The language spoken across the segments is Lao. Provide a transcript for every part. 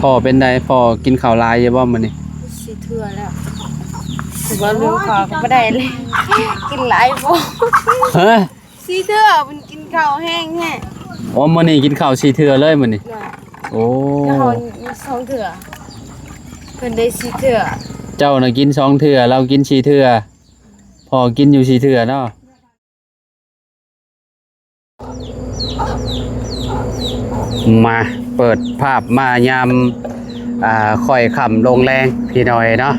ພໍ່ເປັນໃດ? ພໍ່ກິນເຂົ້າຫຼາຍຢູ່ບໍ່ມື້ນີ້? ສີ່ເທື່ອແລ້ວ. ຖືວ່າເລື່ອງພໍ່ກໍບໍ່ໄດ້ເລີຍ. ກິນຫຼາຍບໍ່? ຮະ? ສີ່ເທື່ອ ເພິ່ນກິນເຂົ້າແຮງແທ້. ໂອ້ ມື້ນີ້ກິນເຂົ້າສີ່ເທື່ອເລີຍມື້ນີ້. ໂອ້ ແລ້ວເຮົາມີສອງເທື່ອ ເພິ່ນໄດ້ສີ່ເທື່ອ. ເຈົ້ານະກິນສອງເທື່ອ ລາວກິນສີ່ເທື່ອ. ພໍ່ກິນຢູ່ສີ່ເທື່ອເນາະ. ມາເປີດພາບມາຍາມ ອ່າ ຄ່ອຍຄ່ຳລົງແລງພີ່ນ້ອງເອີຍເນາະ.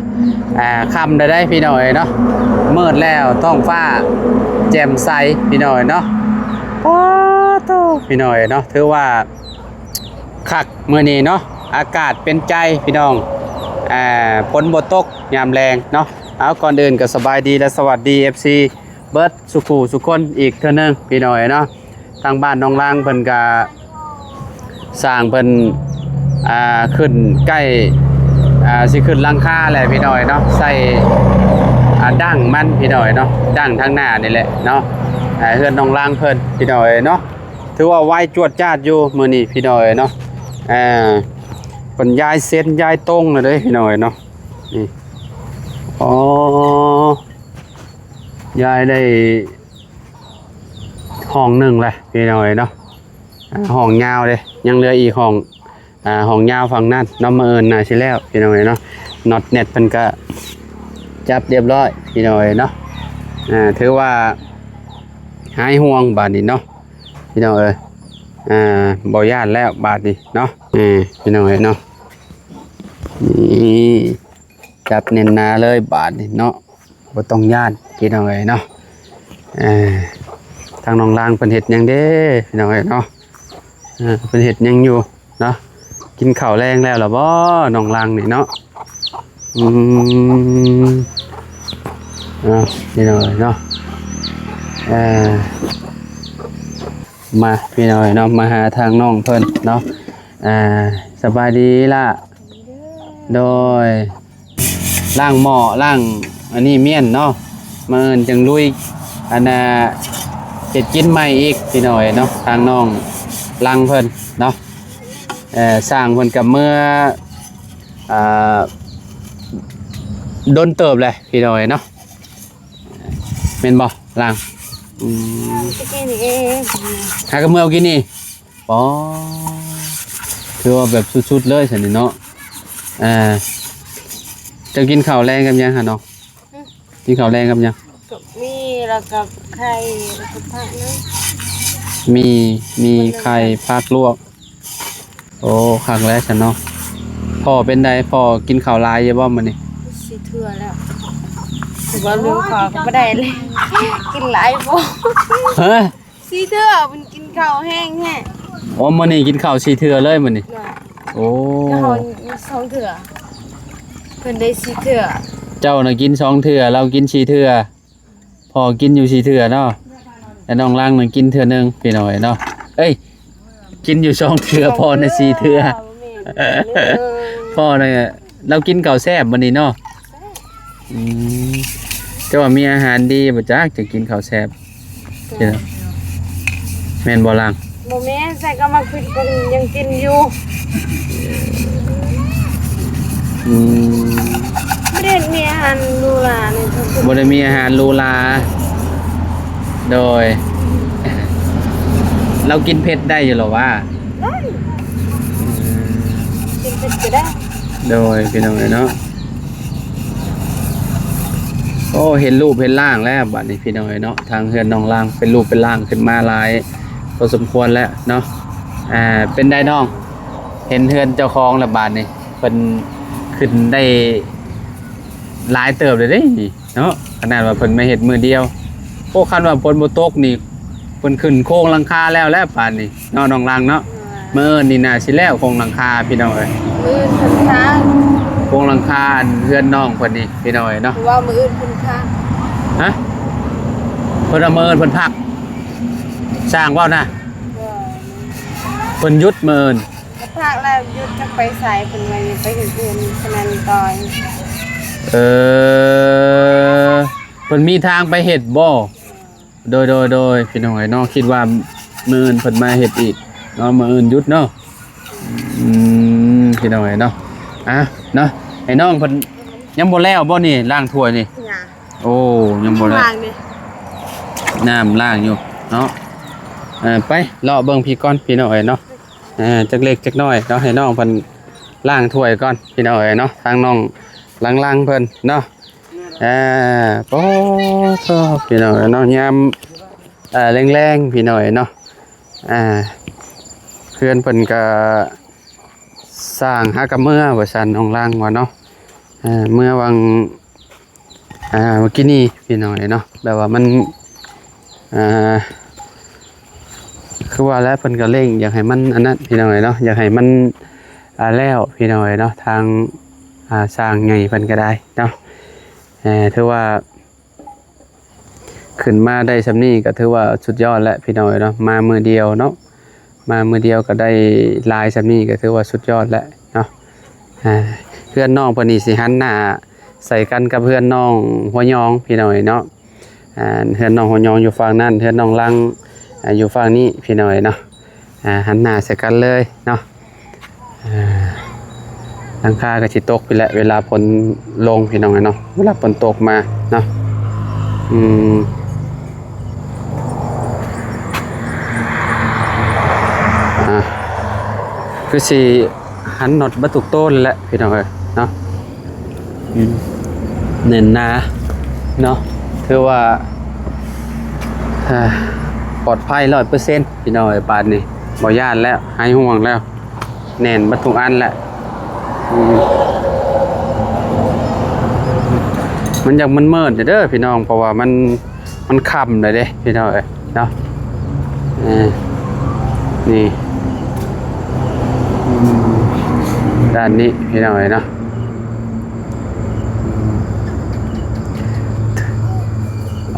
ອ່າ ຄ່ຳແລ້ວເດ້ພີ່ນ້ອງເອີຍເນາະ ມືດແລ້ວ ທ້ອງຟ້າແຈ່ມໃສພີ່ນ້ອງເອີຍເນາະ. ໂອ້ໂຕ ພີ່ນ້ອງເອີຍເນາະ ຖືວ່າຄັກມື້ນີ້ເນາະ ອາກາດເປັນໃຈພີ່ນ້ອງ. ອ່າ ຝົນບໍ່ຕົກຍາມແລງເນາະ. ເອົາ ກ່ອນອື່ນກໍສະບາຍດີ ແລະ ສະຫວັດດີ ເອັຟຊີ ເບິດສູ່ຜູ້ສູ່ຄົນອີກເທື່ອໜຶ່ງພີ່ນ້ອງເອີຍເນາະ. ທາງບ້ານໜອງລາງເພິ່ນກະ ສ້າງເພິ່ນ ອ່າ ຂຶ້ນໃກ້ ອ່າ ຊິຂຶ້ນຫຼັງຄາແຫຼະພີ່ນ້ອງເອີຍເນາະ ໃສ່ ອ່າ ດັ້ງມັນພີ່ນ້ອງເອີຍເນາະ ດັ້ງທາງໜ້ານີ້ແຫຼະເນາະ. ອ່າ ເຮືອນໜອງລາງເພິ່ນພີ່ນ້ອງເອີຍເນາະ ຖືວ່າໄວຈວດຈາດຢູ່ມື້ນີ້ພີ່ນ້ອງເອີຍເນາະ. ອ່າ ເພິ່ນຍ້າຍເຊັນຍ້າຍຕົງແລ້ວເດ້ພີ່ນ້ອງເອີຍເນາະ. ນີ້ ອໍ ຍ້າຍໄດ້ຫ້ອງໜຶ່ງແລ້ວພີ່ນ້ອງເອີຍເນາະ. ອ່າ ຫ້ອງຍາວເດ້ ຍັງເຫຼືອອີກຫ້ອງ ອ່າ ຫ້ອງຍາວຝັ່ງນັ້ນເນາະ. ມື້ອື່ນໜ້າຊິແລ້ວພີ່ນ້ອງເອີຍເນາະ. ນັອດແນັດເພິ່ນກະຈັບລຽບຮ້ອຍພີ່ນ້ອງເອີຍເນາະ. ອ່າ ຖືວ່າຫາຍຫ່ວງບາດນີ້ເນາະ ພີ່ນ້ອງເອີຍ. ອ່າ ບໍ່ຢ້ານແລ້ວບາດນີ້ເນາະ. ເອີ ພີ່ນ້ອງເອີຍເນາະ ນີ້ ຈັບແໜ້ນໜາເລີຍບາດນີ້ເນາະ ບໍ່ຕ້ອງຢ້ານພີ່ນ້ອງເອີຍເນາະ. ເອີ ທາງໜອງລາງເພິ່ນເຮັດຫຍັງເດ້ພີ່ນ້ອງເອີຍເນາະ. ເອີ ເພິ່ນເຮັດຫຍັງຢູ່ເນາະ. ກິນເຂົ້າແລງແລ້ວລະບໍ່ໜອງລາງນີ້ເນາະ? ອືມ ເນາະ ພີ່ນ້ອງເອີຍເນາະ. ເອີ ມາພີ່ນ້ອງເອີຍເນາະ ມາຫາທາງນ້ອງເພິ່ນເນາະ. ອ່າ ສະບາຍດີລະ. ໂດຍ ລ້າງໝໍ້ລ້າງອັນນີ້ມ້ຽນເນາະ ມື້ອື່ນຈັ່ງລຸຍ ອັນນ່າ ເຮັດກິນໃໝ່ອີກພີ່ນ້ອງເອີຍເນາະ. ທາງນ້ອງລັງເພິ່ນເນາະ ເອີ ຊ່າງເພິ່ນກະເມືອ ອ່າ ດົນເຕີບແຫຼະພີ່ນ້ອງເອີຍເນາະ. ແມ່ນບໍ່ລາງ? ອືມ ຕະກີ້ນີ້ເອງ ຫາກະເມືອເອົາກິນນີ້. ປ໊ອ ຖືວ່າແບບສຸດໆເລີຍຊັ້ນນີ້ເນາະ. ອ່າ ເຈົ້າກິນເຂົ້າແລງກັບຫຍັງຫະນ້ອງ? ຫຶ ກິນເຂົ້າແລງກັບຫຍັງ? ກໍມີ ແລ້ວກໍໄຂ່ ແລ້ວກໍຜັກນະ. ມີ ມີໄຂ່ ຜັກລວກ. ໂອ້ ຄັກແລ້ວຊັ້ນເນາະ. ພໍ່ເປັນໃດ? ພໍ່ກິນເຂົ້າຫຼາຍຢູ່ບໍ່ມື້ນີ້? ສີ່ເທື່ອແລ້ວ. ຖືວ່າເລື່ອງພໍ່ກໍບໍ່ໄດ້ເລີຍ. ກິນຫຼາຍບໍ່? ຮະ? ສີ່ເທື່ອ ເພິ່ນກິນເຂົ້າແຮງແທ້. ໂອ້ ມື້ນີ້ກິນເຂົ້າສີ່ເທື່ອເລີຍມື້ນີ້. ໂອ້ ແລ້ວເຮົາມີສອງເທື່ອ ເພິ່ນໄດ້ສີ່ເທື່ອ. ເຈົ້ານະກິນສອງເທື່ອ ລາວກິນສີ່ເທື່ອ. ພໍ່ກິນຢູ່ສີ່ເທື່ອເນາະ ແລະ ນ້ອງລັງນະກິນເທື່ອໜຶ່ງພີ່ນ້ອງເອີຍເນາະ. ເອີຍ ກິນຢູ່ສອງເທື່ອ ພໍ່ນະສີ່ເທື່ອ. ພໍ່ນະ ລາວກິນເຂົ້າແຊບມື້ນີ້ເນາະ. ອືມ ເຈົ້າວ່າມີອາຫານດີບໍ່ຈັກ ຈະກິນເຂົ້າແຊບ. ແມ່ນບໍ່ລາງ? ບໍ່ແມ່ນ ໃສ່ກະໝາກພິກເພິ່ນຍັງກິນຢູ່. ອືມ ບໍ່ໄດ້ມີອາຫານຫຼູຫຼານີ້. ບໍ່ໄດ້ມີອາຫານຫຼູຫຼາ. ໂດຍ ລາວກິນເຜັດໄດ້ຢູ່ລະຫວາ? ໄດ້ ອືມ ກິນເຜັດກໍໄດ້. ໂດຍ ພີ່ນ້ອງເອີຍເນາະ. ໂອ້ ເຫັນຮູບເຫັນຮ່າງແລ້ວບາດນີ້ພີ່ນ້ອງເອີຍເນາະ ທາງເຮືອນນ້ອງລາງເປັນຮູບເປັນຮ່າງຂຶ້ນມາຫຼາຍພໍສົມຄວນແລ້ວເນາະ. ອ່າ ເປັນໃດນ້ອງ ເຫັນເຮືອນເຈົ້າຂອງແລ້ວບາດນີ້ ເພິ່ນຂຶ້ນໄດ້ຫຼາຍເຕີບເລີຍເດ້ເນາະ ຂະໜາດວ່າເພິ່ນມາເຮັດມື້ດຽວ. ໂອ້ ຄັນວ່າຝົນບໍ່ຕົກນີ້ ເພິ່ນຂຶ້ນໂຄງຫຼັງຄາແລ້ວແຫຼະປານນີ້ເນາະ ນ້ອງລັງເນາະ. ມື້ອື່ນນີ້ໜ້າຊິແລ້ວໂຄງຫຼັງຄາພີ່ນ້ອງເອີຍ. ມື້ອື່ນເພິ່ນຄ້າງ ໂຄງຫຼັງຄາອັນເຮືອນນ້ອງເພິ່ນນີ້ພີ່ນ້ອງເອີຍເນາະ. ວ່າມື້ອື່ນເພິ່ນຄ້າງ. ຮະ? ເພິ່ນວ່າມື້ອື່ນເພິ່ນພັກ. ຊ່າງເວົ້ານະ. ເພິ່ນຢຸດມື້ອື່ນ. ພັກແລ້ວຢຸດ ຈັກໄປໃສ ເພິ່ນວ່າໄປເຮັດເຮືອນພະນັນຕ່ອຍ. ເອີ ເພິ່ນມີທາງໄປເຮັດບໍ່? ໂດຍ ໂດຍ ໂດຍ ພີ່ນ້ອງເອີຍເນາະ ຄິດວ່າມື້ອື່ນເພິ່ນມາເຮັດອີກເນາະ ມື້ອື່ນຢຸດເນາະ. ອືມ ພີ່ນ້ອງເອີຍເນາະ ອ່ະເນາະ ໃຫ້ນ້ອງເພິ່ນ ຍັງບໍ່ແລ້ວບໍ່ນີ້ ລ້າງຖ້ວຍນີ້? ຍັງ ໂອ້ ຍັງບໍ່ແລ້ວ ນ້ຳລ້າງນີ້ ນ້ຳລ້າງຢູ່ເນາະ. ເອີ ໄປເລາະເບິ່ງພີ້ກ່ອນພີ່ນ້ອງເອີຍເນາະ. ເອີ ຈັກເລັກຈັກນ້ອຍເນາະ ໃຫ້ນ້ອງເພິ່ນລ້າງຖ້ວຍກ່ອນພີ່ນ້ອງເອີຍເນາະ ທາງນ້ອງລັງໆເພິ່ນເນາະ. ອ່າ ປາໂທ້ ພີ່ນ້ອງເອີຍເນາະ ຍາມ ເອີ ແລງໆ ພີ່ນ້ອງເອີຍເນາະ. ອ່າ ເຮືອນເພິ່ນກະສ້າງຫາກະເມືອວ່າຊັ້ນ ນ້ອງລັງວ່າເນາະ. ເອີ ເມືອຫວ່າງ ອ່າ ມື້ກີ້ນີ້ພີ່ນ້ອງເອີຍເນາະ ແບບວ່າມັນ ອ່າ ຄືວ່າແຫຼະ ເພິ່ນກະເລັ່ງ ຢາກໃຫ້ມັນອັນນັ້ນພີ່ນ້ອງເອີຍເນາະ ຢາກໃຫ້ມັນ ອ່າ ແລ້ວພີ່ນ້ອງເອີຍເນາະ ທາງ ອ່າ ຊ່າງໃຫຍ່ເພິ່ນກະໄດ້ເນາະ. ເອີ ຖືວ່າ ຂຶ້ນມາໄດ້ຊ່ຳນີ້ກະຖືວ່າສຸດຍອດແລ້ວພີ່ນ້ອງເອີຍເນາະ ມາມື້ດຽວເນາະ ມາມື້ດຽວກະໄດ້ຫຼາຍຊ່ຳນີ້ກະຖືວ່າສຸດຍອດແລ້ວເນາະ. ອ່າ ເຮືອນນ້ອງເພິ່ນນີ້ຊິຫັນໜ້າໃສ່ກັນກັບເຮືອນນ້ອງຫົວຍອງພີ່ນ້ອງເອີຍເນາະ. ອ່າ ເຮືອນນ້ອງຫົວຍອງຢູ່ຝັ່ງນັ້ນ ເຮືອນນ້ອງລັງ ອ່າ ຢູ່ຝັ່ງນີ້ພີ່ນ້ອງເອີຍເນາະ. ອ່າ ຫັນໜ້າໃສ່ກັນເລີຍເນາະ. ອ່າ ຫຼັງຄາກະຊິຕົກພີ້ແຫຼະ ເວລາຝົນລົງພີ່ນ້ອງເອີຍເນາະ ເວລາຝົນຕົກມາເນາະ. ອືມ ອ່າ ຄືຊິຫັນນັອດເບິດທຸກໂຕແຫຼະພີ່ນ້ອງເອີຍເນາະ. ອືມ ແໜ້ນໜາເນາະ ຖືວ່າ ອ່າ ປອດໄພຮ້ອຍເປີເຊັນພີ່ນ້ອງເອີຍ ບາດນີ້ບໍ່ຢ້ານແລ້ວ ຫາຍຫ່ວງແລ້ວ ແໜ້ນເບິດທຸກອັນແຫຼະ. ອືມ ມັນຢາກມືດໆ ເດີພີ່ນ້ອງ ເພາະວ່າມັນ ມັນຄ່ຳແລ້ວເດ້ພີ່ນ້ອງເອີຍເນາະ. ເອີ ນີ້ ອືມ ດ້ານນີ້ພີ່ນ້ອງເອີຍເນາະ.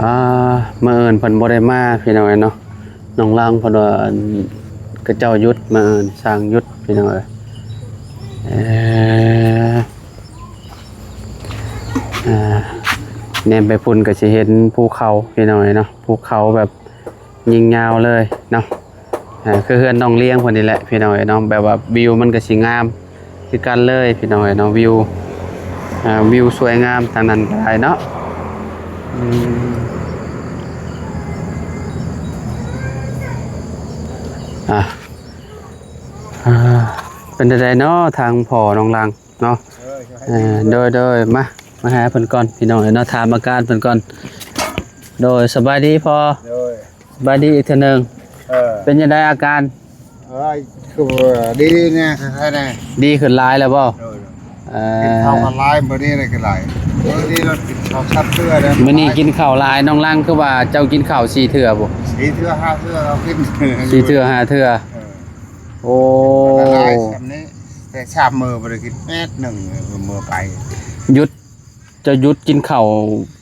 ອ່າ ມື້ອື່ນເພິ່ນບໍ່ໄດ້ມາພີ່ນ້ອງເອີຍເນາະ ນ້ອງລັງເພິ່ນວ່າ ອັນ ເຂົາເຈົ້າຢຸດ ມື້ອື່ນຊ່າງຢຸດພີ່ນ້ອງເອີຍ. ເອີ ອ່າ ແນມໄປພຸ້ນກະຊິເຫັນພູເຂົາພີ່ນ້ອງເອີຍເນາະ ພູເຂົາແບບ ຍິງຍາວເລີຍເນາະ. ເອີ ຄືເຮືອນນ້ອງລຽງເພິ່ນນີ້ແຫຼະພີ່ນ້ອງເອີຍເນາະ ແບບວ່າວິວມັນກະຊິງາມຄືກັນເລີຍພີ່ນ້ອງເອີຍເນາະ ວິວ ອ່າ ວິວສວຍງາມທາງນັ້ນກະໄດ້ເນາະ. ອືມ ອ່າ ອ່າ ເປັນຈັ່ງໃດເນາະ ທາງພໍ່ນ້ອງລັງ ເນາະ. ເອີ ເອີ ໂດຍ ໂດຍ ມາ ມາຫາເພິ່ນກ່ອນພີ່ນ້ອງເອີຍເນາະ ຖາມອາການເພິ່ນກ່ອນ. ໂດຍ ສະບາຍດີພໍ່. ໂດຍ ສະບາຍດີອີກເທື່ອໜຶ່ງ. ເອີ ເປັນຈັ່ງໃດອາການ? ເອີຍ ຄືວ່າດີແດ່ ໄຄແດ່ ດີຂຶ້ນຫຼາຍແລ້ວບໍ່? ໂດຍ ເອີ ກິນເຂົ້າກໍຫຼາຍ ມື້ນີ້ກໍຫຼາຍ ມື້ນີ້ລະກິນເຂົ້າສາມເທື່ອແລ້ວ. ມື້ນີ້ກິນເຂົ້າຫຼາຍ ນ້ອງລັງ ຄືວ່າເຈົ້າກິນເຂົ້າສີ່ເທື່ອບໍ່? ສີ່ເທື່ອ ຫ້າເທື່ອ ເຮົາກິນສີ່ເທື່ອ ຫ້າເທື່ອ. ເອີ ໂອ້ ຫຼາຍຊ່ຳນີ້ ແຕ່ສາມມື້ບໍ່ໄດ້ກິນແມັດໜຶ່ງ ເມື່ອໄປ ຢຸດ ເຈົ້າຢຸດກິນເຂົ້າ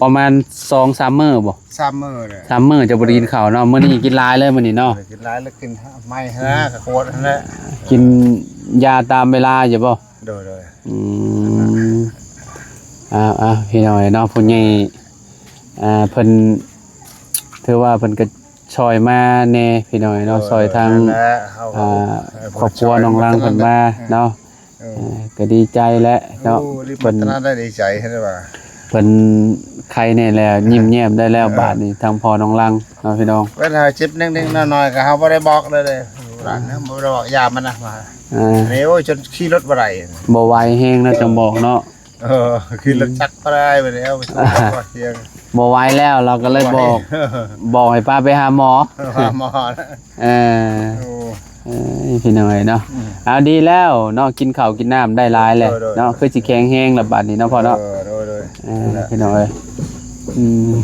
ປະມານສອງສາມມື້ບໍ່? ສາມມື້ແຫຼະ ສາມມື້ເຈົ້າບໍ່ໄດ້ກິນເຂົ້າເນາະ. ມື້ນີ້ກິນຫຼາຍເລີຍມື້ນີ້ເນາະ ກິນຫຼາຍແລ້ວ ກິນໃໝ່ຫັ້ນນະ ກະກວດຫັ້ນແຫຼະ ກິນຢາຕາມເວລາຢູ່ບໍ່? ໂດຍ ໂດຍ ອືມ ເອົາ ເອົາ ພີ່ນ້ອງເນາະ ຜູ້ໃຫຍ່ ອ່າ ເພິ່ນ ຖືວ່າເພິ່ນກະ ຊ່ອຍມາແດ່ພີ່ນ້ອງເນາະ ເອີ ຊ່ອຍທາງ ນັ້ນແຫຼະ ເຮົາ ອ່າ ເອີ ຄອບຄົວນ້ອງລັງເພິ່ນມາເນາະ. ເອີ ເອີ ກະດີໃຈແຫຼະເນາະ ໂອ້ ເພິ່ນ ດີໃຈຫັ້ນວ່າ ເພິ່ນໄຄແນ່ແລ້ວ ຍິ້ມແຍ້ມໄດ້ແລ້ວ ເອີ ບາດນີ້ທາງພໍ່ນ້ອງລັງເນາະພີ່ນ້ອງ. ເວລາເຈັບເລັກໆນ້ອຍໆກະເຮົາບໍ່ໄດ້ບອກເລີຍເດ້ ຫຼານນະ ບໍ່ໄດ້ບອກຢາມມັນນະ ວ່າ ເອີ ນີ້ ໂອ້ຍ ຈົນຂີ່ລົດບໍ່ໄດ້ ບໍ່ໄຫວແຮງແລ້ວ ຈັ່ງບອກເນາະ. ເອີ ຂີ່ລົດຈັກບໍ່ໄດ້ບາດນີ້ ເອົາໄປສົ່ງ ບໍ່ໄຫວແລ້ວ ເຮົາກໍເລີຍບອກ ບໍ່ໄຫວ ບອກໃຫ້ພາໄປຫາໝໍ ຫາໝໍ. ເອີ ໂອ້ ເອີຍ ພີ່ນ້ອງເອີຍເນາະ ອືມ ເອົາ ດີແລ້ວເນາະ ກິນເຂົ້າກິນນ້ຳໄດ້ຫຼາຍແລ້ວ ໂດຍ ໂດຍ ເນາະ ຄືຊິແຂງແຮງລະບາດນີ້ເນາະພໍ່ເນາະ. ເອີ ໂດຍ ໂດຍ ເອີ ພີ່ນ້ອງເອີຍ ອືມ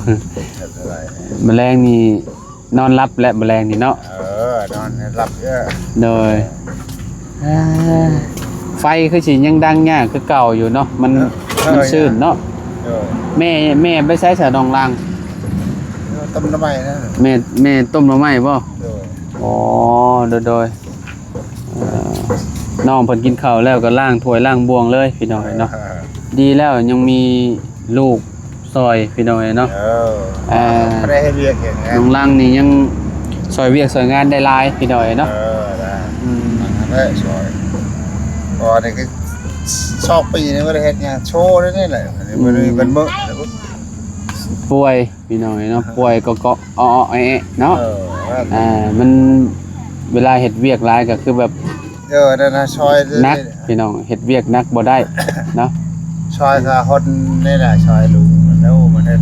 ມື້ແລງນີ້ ນອນຫຼັບແຫຼະມື້ແລງນີ້ເນາະ. ເອີ ນອນຫຼັບເດີ ໂດຍ ເອີ ໄຟຄືຊິຍັງດັງຍາກຄືເກົ່າຢູ່ເນາະ ມັນ ເອີ ມັນຊືນເນາະ. ໂດຍ ແມ່ ແມ່ໄປໃສຊະນ້ອງລັງ? ຕົ້ມໜໍ່ໄມ້ນະ ແມ່ ແມ່ຕົ້ມໜໍ່ໄມ້ບໍ່? ໂດຍ ອໍ ໂດຍ ໂດຍ ເອີ ນ້ອງເພິ່ນກິນເຂົ້າແລ້ວກໍລ້າງຖ້ວຍລ້າງບ່ວງເລີຍພີ່ນ້ອງເອີຍເນາະ. ເອີ ດີແລ້ວຍັງມີລູກ ຊ່ອຍພີ່ນ້ອງເອີຍເນາະ. ເອີ ເອີ ບໍ່ໄດ້ເຮັດວຽກເຮັດງານ ນ້ອງລັງນີ້ຍັງຊ່ອຍວຽກຊ່ອຍງານໄດ້ຫຼາຍພີ່ນ້ອງເອີຍເນາະ. ເອີ ໄດ້ ອືມ ອັນນັ້ນແຫຼະຊ່ອຍ ອໍ ນີ້ຄືສອງປີນີ້ບໍ່ໄດ້ເຮັດຫຍັງ ໂຊແນວນີ້ແຫຼະ ອັນນີ້ບໍ່ໄດ້ເປັນມື້ ປ່ວຍພີ່ນ້ອງເອີຍເນາະ ປ່ວຍກໍເກາະເອາະແອະເນາະ ເອີ ອ່າ ມັນເວລາເຮັດວຽກຫຼາຍກໍຄືແບບ ເອີ ນັ້ນນະ ຊ່ອຍ ໜັກພີ່ນ້ອງ ເຮັດວຽກໜັກບໍ່ໄດ້ເນາະ ຊ່ອຍກະຄົນນີ້ແຫຼະ ຊ່ອຍລູກ ແລ້ວມັນເຮັດ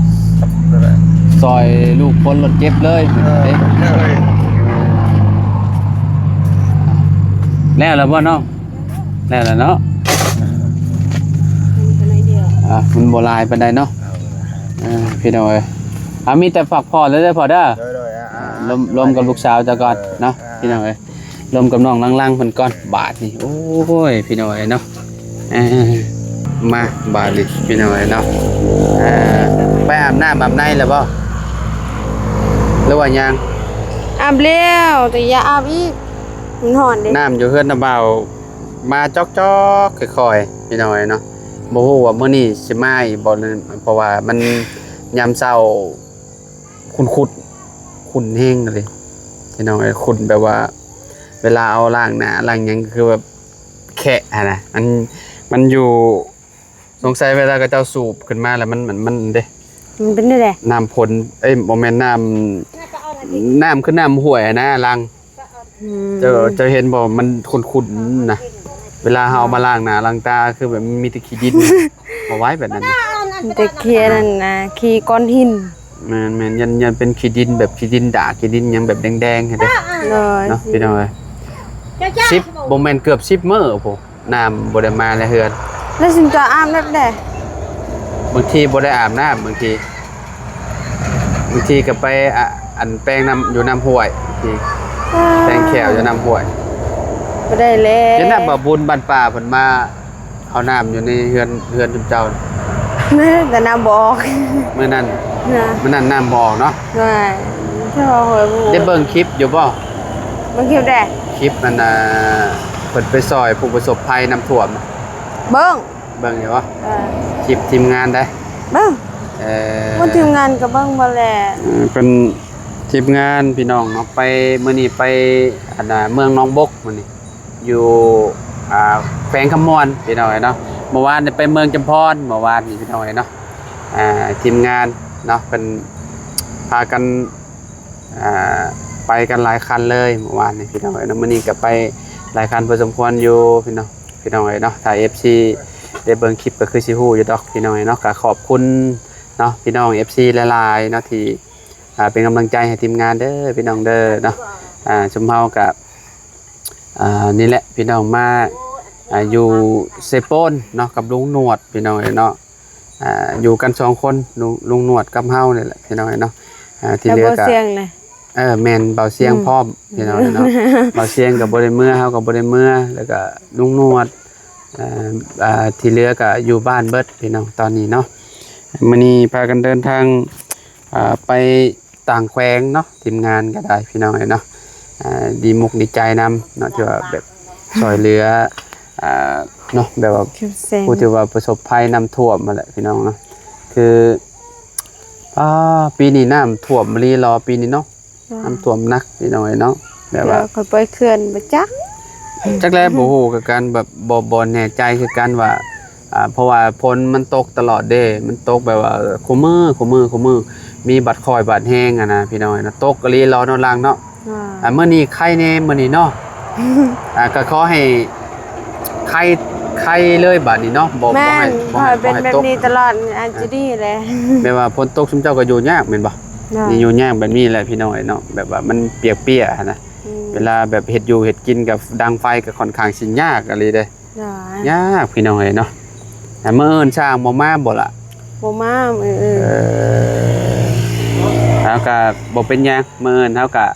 ຊ່ອຍລູກຄົນລົດເຈັບເລີຍ ເອີ ເດ້ ເອີ ແລ້ວລະບໍ່ນ້ອງ? ແລ້ວລະເນາະ ມັນບໍ່ຫຼາຍປານໃດເນາະ ເອີ ພີ່ນ້ອງເອີຍ ອ່າ ມີແຕ່ພັກຜ່ອນເລີຍເດີພໍ່ເດີ ໂດຍໆ ອ່າ ລົມ ລົມກັບລູກສາວເຈົ້າກ່ອນເນາະ ເອີ ພີ່ນ້ອງເອີຍ ລົມກັບນ້ອງລັງໆເພິ່ນກ່ອນ ບາດນີ້ ໂອ້ຍ ພີ່ນ້ອງເອີຍເນາະ ເອີ ມາບາດນີ້ ພີ່ນ້ອງເອີຍເນາະ ເອີ ໄປອາບນ້ຳອາບໃນແລ້ວບໍ່ ຫຼືວ່າຍັງ? ອາບແລ້ວ ແຕ່ຢ່າອາບອີກ ມັນຮ້ອນເດ້ ນ້ຳຢູ່ເຮືອນນ້າບ່າວ ມາຈອກໆ ຄ່ອຍໆ ພີ່ນ້ອງເອີຍເນາະ ບໍ່ຮູ້ວ່າມື້ນີ້ຊິມາອີກບໍ່ ເພາະວ່າມັນຍາມເຊົ້າຂຸ້ນໆ ຂຸ້ນແຮງເລີຍ ພີ່ນ້ອງເອີຍ ຂຸ້ນແບບວ່າ ເວລາເອົາລ້າງໜ້າລ້າງຫຍັງ ຄືແບບແຄະຫັ້ນນະ ມັນ ມັນຢູ່ ສົງໄສເວລາເຂົາເຈົ້າສູບຂຶ້ນມາແລ້ວມັນ ມັນ ມັນເດ້ ມັນເປັນແນວໃດ? ນ້ຳຝົນ ເອີຍ ບໍ່ແມ່ນນ້ຳ ນ້ຳຄືນ້ຳຫ້ວຍຫັ້ນນະ ຫຼັງ ອືມ ເຈົ້າ ເຈົ້າເຫັນບໍ່ ມັນຂຸ້ນໆນະ ເວລາເຮົາເອົາມາລ້າງໜ້າລ້າງຕາ ຄືແບບມັນມີແຕ່ຂີ້ດິນ ບໍ່ໄຫວແບບນັ້ນນະ ມີແຕ່ຂີ້ນັ້ນນະ ຂີ້ກ້ອນຫີນ ແມ່ນໆ ຢ້ານ ຢ້ານເປັນຂີ້ດິນ ແບບຂີ້ດິນດາກ ຂີ້ດິນຫຍັງແບບແດງໆຫັ້ນເດ້ ໂດຍ ເນາະ ພີ່ນ້ອງເອີຍ ສິບ ບໍ່ແມ່ນເກືອບສິບມື້ພຸ້ນ ນ້ຳບໍ່ໄດ້ມາໃນເຮືອນ ແລ້ວຊິມາອາບແບບໃດ? ບາງທີບໍ່ໄດ້ອາບນ້ຳ ບາງທີ ບາງທີກໍໄປ ອາ ອັນແປງນ້ຳ ຢູ່ນ້ຳຫ້ວຍ ບາງທີ ອ່າ ແປງແຂ້ວຢູ່ນ້ຳຫ້ວຍ ບໍ່ໄດ້ແລ້ວ ເຫັນນະ ບ່າວບຸນບ້ານປ່າເພິ່ນມາເອົານ້ຳຢູ່ໃນເຮືອນ ເຮືອນຈຸມເຈົ້າ ແຕ່ນ້ຳບໍ່ອອກ ມື້ນັ້ນ ນະ ມື້ນັ້ນນ້ຳບໍ່ອອກເນາະ ໂດຍ ເຈົ້າເອີຍ ໄດ້ເບິ່ງຄລິບຢູ່ບໍ່? ເບິ່ງຄລິບໃດ? ຄລິບອັນນ່າ ເພິ່ນໄປຊ່ອຍຜູ້ປະສົບໄພນ້ຳຖ້ວມ ເບິ່ງ ເບິ່ງຢູ່ບໍ່? ເອີ ຄລິບທີມງານໃດ ເບິ່ງ ເອີ ວ່າທີມງານກໍເບິ່ງບໍ່ແຫຼະ ເອີ ເປັນທີມງານພີ່ນ້ອງເນາະ ໄປ ມື້ນີ້ໄປ ອັນນ່າ ເມືອງໜອງບົກມື້ນີ້ ຢູ່ ອ່າ ແຂວງຄຳມ່ວນ ພີ່ນ້ອງເອີຍເນາະ ເມື່ອວານນີ້ໄປເມືອງຈຳພອນ ເມື່ອວານນີ້ ພີ່ນ້ອງເອີຍເນາະ ອ່າ ທີມງານເນາະ ເພິ່ນພາກັນ ອ່າ ໄປກັນຫຼາຍຄັນເລີຍເມື່ອວານນີ້ ພີ່ນ້ອງເອີຍເນາະ ມື້ນີ້ກໍໄປຫຼາຍຄັນພໍສົມຄວນຢູ່ ພີ່ນ້ອງ ພີ່ນ້ອງເອີຍເນາະ ຖ້າເອັຟຊີໄດ້ເບິ່ງຄລິບກໍຄືຊິຮູ້ຢູ່ດອກ ພີ່ນ້ອງເອີຍເນາະ ກໍຂອບຄຸນເນາະ ພີ່ນ້ອງເອັຟຊີຫຼາຍໆເນາະ ທີ່ ອ່າ ເປັນກຳລັງໃຈໃຫ້ທີມງານເດີ ພີ່ນ້ອງເດີເນາະ ອ່າ ຊຸມເຮົາກໍ ອ່າ ນີ້ແຫຼະ ພີ່ນ້ອງມາ ອ່າ ຢູ່ເຊໂປນເນາະ ກັບລຸງໜວດ ພີ່ນ້ອງເອີຍເນາະ ອ່າ ຢູ່ກັນສອງຄົນ ລຸງ ລຸງໜວດກັບເຮົານີ້ແຫຼະ ພີ່ນ້ອງເອີຍເນາະ ອ່າ ທີ່ເຫຼືອກໍ ແລ້ວເບົາສຽງນະ ເອີ ແມ່ນ ເບົາສຽງ ອືມ ພ້ອມ ພີ່ນ້ອງເນາະ ເບົາສຽງກໍບໍ່ໄດ້ເມືອ ເຮົາກໍບໍ່ໄດ້ເມືອ ແລ້ວກໍລຸງໜວດ ເອີ ອ່າ ທີ່ເຫຼືອກໍຢູ່ບ້ານເບິດ ພີ່ນ້ອງ ຕອນນີ້ເນາະ ມື້ນີ້ພາກັນເດີນທາງ ອ່າ ໄປຕ່າງແຂວງເນາະ ທີມງານກໍໄດ້ ພີ່ນ້ອງເອີຍເນາະ ອ່າ ດີມຸກດີໃຈນຳເນາະ ທີ່ວ່າແບບຊ່ອຍເຫຼືອ ອ່າ ເນາະ ແບບວ່າຜູ້ທີ່ວ່າປະສົບໄພນ້ຳຖ້ວມຫັ້ນແຫຼະ ພີ່ນ້ອງເນາະ ຄື ອ່າ ປີນີ້ນ້ຳຖ້ວມອີ່ຫຼີຫຼໍ ປີນີ້ເນາະ ນ້ຳຖ້ວມໜັກ ພີ່ນ້ອງເອີຍເນາະ ແບບວ່າ ເອີ ຂ້ອຍໄປເຂື່ອນບໍ່ຈັກ ຈັກແລ້ວ ບໍ່ຮູ້ຄືກັນ ແບບບໍ່ ບໍ່ແນ່ໃຈຄືກັນວ່າ ອ່າ ເພາະວ່າຝົນມັນຕົກຕະຫຼອດເດ້ ມັນຕົກແບບວ່າຄູ່ມື້ ຄູ່ມື້ ຄູ່ມື້ ມີບາດຄ່ອຍບາດແຮງຫັ້ນນະ ພີ່ນ້ອງເນາະ ຕົກອີ່ຫຼີຫຼໍເນາະ ຫຼັງເນາະ ອ່າ ມື້ນີ້ໄຄແດ່ ມື້ນີ້ເນາະ ອ່າ ກໍຂໍໃຫ້ໄຄ ໄຄເລີຍບາດນີ້ເນາະ ບໍ່ ແມ່ນ ບໍ່ໃຫ້ ບໍ່ໃຫ້ ບໍ່ໃຫ້ຕົກ ເປັນແບບນີ້ຕະຫຼອດ ອາດຈະດີແຫຼະ ແບບວ່າຝົນຕົກຊຸມເຈົ້າກໍຢູ່ຍາກແມ່ນບໍ່? ນີ້ຢູ່ຍາກແບບນີ້ແຫຼະ ພີ່ນ້ອງເອີຍເນາະ ແບບວ່າມັນປຽກໆຫັ້ນນະ ອືມ ເວລາແບບເຮັດຢູ່ເຮັດກິນກັບດັງໄຟກໍຂ້ອນຂ້າງຊິຍາກອີ່ຫຼີເດ້ ຍາກພີ່ນ້ອງເອີຍເນາະ ແຕ່ມື້ອື່ນຊ່າງບໍ່ມາບໍ່ລະ? ບໍ່ມາມື້ອື່ນ ເອີ ເຮົາກະບໍ່ເປັນຫຍັງ ມື້ອື່ນເຮົາກະ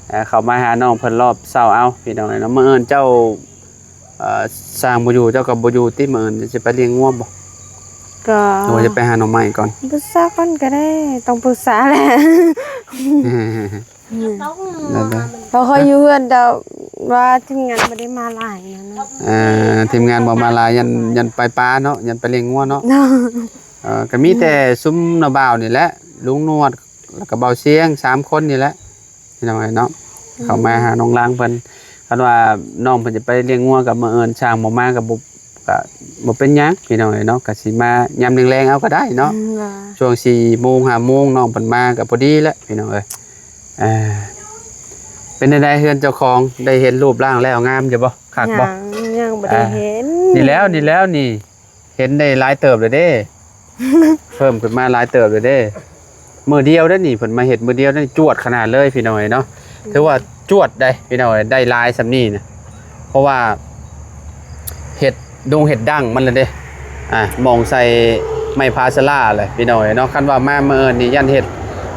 ເອີ ເຂົ້າມາຫານ້ອງເພິ່ນຮອບເຊົ້າເອົາ ພີ່ນ້ອງເອີຍເນາະ ມື້ອື່ນເຈົ້າ ເອີ ຊ່າງບໍ່ຢູ່ ເຈົ້າກໍບໍ່ຢູ່ຕິ ມື້ອື່ນຊິໄປລ້ຽງງົວບໍ່? ກໍ ຫຼືວ່າຈະໄປຫາໜໍ່ໄມ້ກ່ອນ? ປຶກສາກ່ອນກໍໄດ້ ຕ້ອງປຶກສາແຫຼະ ອືມ ເພາະຂ້ອຍຢູ່ເຮືອນ ແຕ່ວ່າທີມງານບໍ່ໄດ້ມາຫຼາຍນະ ເອີ ທີມງານບໍ່ມາຫຼາຍ ຢ້ານ ຢ້ານໄປປ່າເນາະ ຢ້ານໄປລ້ຽງງົວເນາະ ເອີ ກໍມີແຕ່ຊຸມນ້າບ່າວນີ້ແຫຼະ ລຸງໜວດ ແລ້ວກໍບ່າວຊຽງ ສາມຄົນນີ້ແຫຼະ ພີ່ນ້ອງເອີຍເນາະ ອືມ ເຂົ້າມາຫານ້ອງລາງເພິ່ນ ຄັນວ່ານ້ອງເພິ່ນຈະໄປລ້ຽງງົວ ກໍມື້ອື່ນຊ່າງບໍ່ມາ ກໍບໍ່ ກໍບໍ່ເປັນຫຍັງພີ່ນ້ອງເອີຍເນາະ ກໍຊິມາຍາມແລງໆເອົາກໍໄດ້ເນາະ. ອືມ ວ່າ ຊ່ວງສີ່ໂມງ ຫ້າໂມງ ນ້ອງເພິ່ນມາກໍພໍດີແຫຼະພີ່ນ້ອງເອີຍ. ເອີ ເປັນຈັ່ງໃດເຮືອນເຈົ້າຂອງ ໄດ້ເຫັນຮູບຮ່າງແລ້ວ ງາມຢູ່ບໍ່? ຄັກບໍ່? ຍັງ ຍັງບໍ່ໄດ້ເຫັນ. ອ່າ ນີ້ແລ້ວ ນີ້ແລ້ວນີ້ ເຫັນໄດ້ຫຼາຍເຕີບແລ້ວເດ້ ເພີ່ມຂຶ້ນມາຫຼາຍເຕີບແລ້ວເດ້. ມື້ດຽວເດ້ນີ້ ເພິ່ນມາເຮັດມື້ດຽວນີ້ ຈວດຂະໜາດເລີຍພີ່ນ້ອງເອີຍເນາະ. ອືມ ຖືວ່າຈວດໄດ໋ພີ່ນ້ອງເອີຍ ໄດ້ຫຼາຍສ່ຳນີ້ນະ ເພາະວ່າເຮັດດົງເຮັດດັງມັນແລ້ວເດ້. ອ່າ ໝ່ອງໃສ່ໄມ້ພາສາລາແຫຼະພີ່ນ້ອງເອີຍເນາະ. ຄັນວ່າມາມື້ອື່ນນີ້ ຢ້ານເຮັດ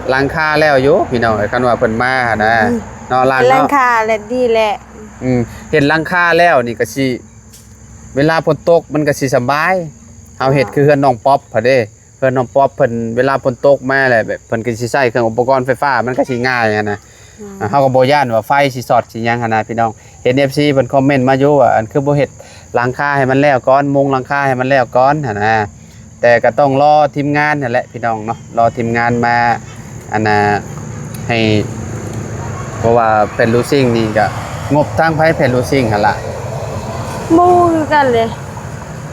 ຫຼັງຄາແລ້ວຢູ່ພີ່ນ້ອງເອີຍ ຄັນວ່າເພິ່ນມາຫັ້ນນະ. ອືມ ເນາະ ຫຼັງ ຫຼັງຄາແຫຼະ ດີແຫຼະ. ອືມ ເຮັດຫຼັງຄາແລ້ວນີ້ກໍຊິ ເວລາຝົນຕົກມັນກໍຊິສະບາຍ. ເຮົາເຮັດ ອ່າ ຄືເຮືອນນ້ອງປັອບຫັ້ນເດ້ ເຮືອນນ້ອງປັອບເພິ່ນ ເວລາຝົນຕົກມາແລ້ວ ແບບເພິ່ນກໍຊິໃຊ້ເຄື່ອງອຸປະກອນໄຟຟ້າ ມັນກໍຊິງ່າຍຫັ້ນນະ. ອືມ ເຮົາກໍບໍ່ຢ້ານວ່າໄຟຊິຊັອດຊິຫຍັງຫັ້ນນະພີ່ນ້ອງ. ເຫັນເອັຟຊີເພິ່ນຄອມເມັນມາຢູ່ວ່າ ອັນຄືບໍ່ເຮັດຫຼັງຄາໃຫ້ມັນແລ້ວກ່ອນ ມຸງຫຼັງຄາໃຫ້ມັນແລ້ວກ່ອນຫັ້ນນະ. ແຕ່ກໍຕ້ອງລໍທີມງານຫັ້ນແຫຼະພີ່ນ້ອງເນາະ ລໍທີມງານມາ ອັນນ່າ ໃຫ້ ເພາະວ່າແຜ່ນລູຊິງນີ້ກໍງົບທາງໃຜແຜ່ນລູຊິງຫັ້ນລະ ບໍ່ຮູ້ຄືກັນເລີຍ.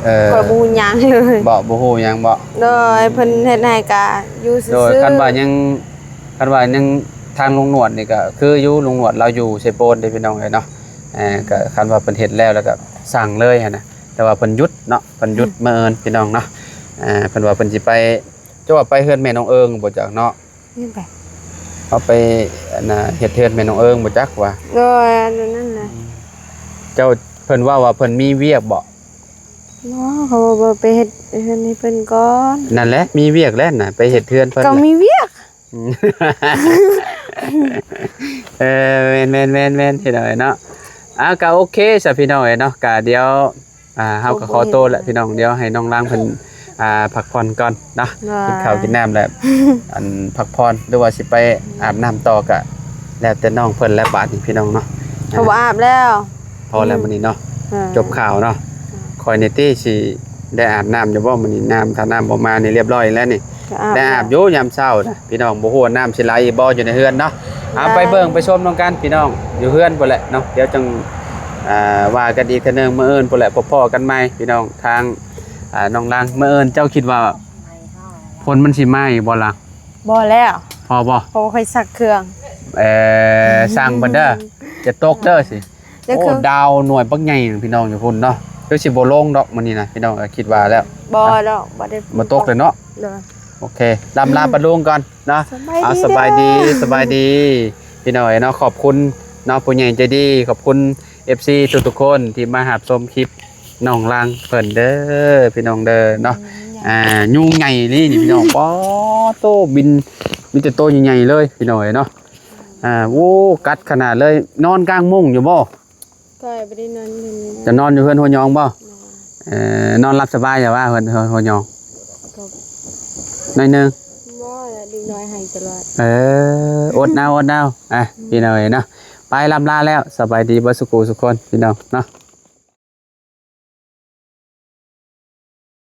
ເອີ ຂ້ອຍບໍ່ຮູ້ຫຍັງເລີຍ. ບໍ່ ບໍ່ຮູ້ຫຍັງບໍ່? ໂດຍ ເພິ່ນເຮັດໃຫ້ກະຢູ່ຊື່ໆ. ໂດຍ ຄັນວ່າຍັງ ຄັນວ່າຍັງທາງລຸງໜວດນີ້ກໍຄືຢູ່ ລຸງໜວດລາວຢູ່ເຊໂປນເດ້ພີ່ນ້ອງເອີຍເນາະ. ເອີ ກໍຄັນວ່າເພິ່ນເຮັດແລ້ວ ແລ້ວກໍສັ່ງເລີຍຫັ້ນນະ ແຕ່ວ່າເພິ່ນຢຸດເນາະ ເພິ່ນຢຸດ ອືມ ມື້ອື່ນພີ່ນ້ອງເນາະ. ເອີ ເພິ່ນວ່າເພິ່ນຊິໄປ ເຈົ້າວ່າໄປເຮືອນແມ່ນ້ອງເອີງບໍ່ຈັກເນາະ? ນີ້ໄປ ເອົາໄປ ອັນນ່າ ເຮັດເຮືອນແມ່ນ້ອງເອີງບໍ່ຈັກວ່າ. ໂດຍ ອັນນັ້ນແຫຼະ. ເຈົ້າ ເພິ່ນເວົ້າວ່າເພິ່ນມີວຽກບໍ່? ບໍ່ ເຂົາວ່າໄປເຮັດເຮືອນໃຫ້ເພິ່ນກ່ອນ. ນັ້ນແຫຼະ ມີວຽກແລ້ວນະ ໄປເຮັດເຮືອນເພິ່ນ ກໍມີວຽກ. ເອີ ແມ່ນໆໆໆ ເຮັດເອົາເນາະ. ອ່າ ກໍໂອເຄຊະພີ່ນ້ອງເອີຍເນາະ ກໍດຽວ ອ່າ ເຮົາກໍຂໍໂຕແຫຼະພີ່ນ້ອງ ດຽວໃຫ້ນ້ອງລາງເພິ່ນ ອ່າ ພັກຜ່ອນກ່ອນເນາະ. ກິນເຂົ້າກິນນ້ຳແລ້ວ ອັນ ພັກຜ່ອນ ຫຼືວ່າຊິໄປອາບນ້ຳຕໍ່ ກະແລ້ວແຕ່ນ້ອງເພິ່ນແຫຼະບາດນີ້ພີ່ນ້ອງເນາະ. ເຂົາບໍ່ອາບແລ້ວ ພໍແລ້ວມື້ນີ້ເນາະ. ເອີ ຈົບຂ່າວເນາະ. ເອີ ຂ້ອຍນີ້ຕິຊິໄດ້ອາບນ້ຳຢູ່ບໍ່ມື້ນີ້? ນ້ຳ ຖ້ານ້ຳບໍ່ມານີ້ລຽບຮ້ອຍແລ້ວນີ້. ກໍອາບ ໄດ້ອາບຢູ່ຍາມເຊົ້ານະພີ່ນ້ອງ ບໍ່ຮູ້ວ່ານ້ຳຊິໄຫຼອີກບໍ່ຢູ່ໃນເຮືອນເນາະ. ເອົາ ໄດ້ ໄປເບິ່ງໄປຊົມນຳກັນພີ່ນ້ອງ ຢູ່ເຮືອນພຸ້ນແຫຼະເນາະ. ດຽວຈັ່ງ ອ່າ ວ່າກັນອີກເທື່ອໜຶ່ງ ມື້ອື່ນພຸ້ນແຫຼະ ພົບພໍ້ກັນໃໝ່ພີ່ນ້ອງ. ທາງ ອ່າ ນ້ອງລາງ ມື້ອື່ນເຈົ້າຄິດວ່າຝົນມັນຊິມາອີກບໍ່ລະ? ບໍ່ແລ້ວ. ພໍບໍ່? ເພາະວ່າຂ້ອຍຊັກເຄື່ອງ. ເອີ ອືມ ສັ່ງເພິ່ນເດີ ຈະຕົກເດີຊິ. ໂອ້ ດາວໜ່ວຍບັກໃຫຍ່ພີ່ນ້ອງຢູ່ພຸ້ນເນາະ. ຄືຊິບໍ່ລົງດອກມື້ນີ້ນະພີ່ນ້ອງ ເອີ ຄິດວ່າແລ້ວ. ບໍ່ດອກ ບໍ່ໄດ້ ບໍ່ຕົກເລີຍເນາະ. ໂດຍ ໂອເຄ ລຳລາ ອືມ ປາລຸງກ່ອນເນາະ. ສະບາຍດີ ເອົາ ເດີ ສະບາຍດີ ສະບາຍດີພີ່ນ້ອງເອີຍເນາະ. ຂອບຄຸນເນາະ ຜູ້ໃຫຍ່ໃຈດີ ຂອບຄຸນເອັຟຊີທຸກໆຄົນທີ່ມາຮັບຊົມຄລິບນ້ອງລາງເພິ່ນເດີ ພີ່ນ້ອງເດີເນາະ. ອືມ ອ່າ ຍຸງໃຫຍ່ອີ່ຫຼີນີ້ພີ່ນ້ອງ. ປາໂຕ ບິນ ມີແຕ່ໂຕໃຫຍ່ໆເລີຍພີ່ນ້ອງເອີຍເນາະ. ອ່າ ໂອ້ ກັດຂະໜາດເລີຍ. ນອນກາງມຸ້ງຢູ່ບໍ່? ຂ້ອຍບໍ່ໄດ້ນອນຢູ່ນີ້ນະ. ຈະນອນຢູ່ເຮືອນຫົວຫຍອງບໍ່? ນອນ. ເອີ ນອນຫຼັບສະບາຍຢູ່ວ່າເຮືອນ ເຮືອນຫົວຫຍອງ? ກໍໜ້ອຍໜຶ່ງ. ບໍ່ລະ ເດັກນ້ອຍໄຫ້ຕະຫຼອດ. ເອີ ອົດເອົາ ອົດເອົາ. ອ່ະ ອືມ ພີ່ນ້ອງເອີຍເນາະ ໄປລຳລາແລ້ວ. ສະບາຍດີເບິດສຸຂູສຸຄົນພີ່ນ້ອງເນາະ.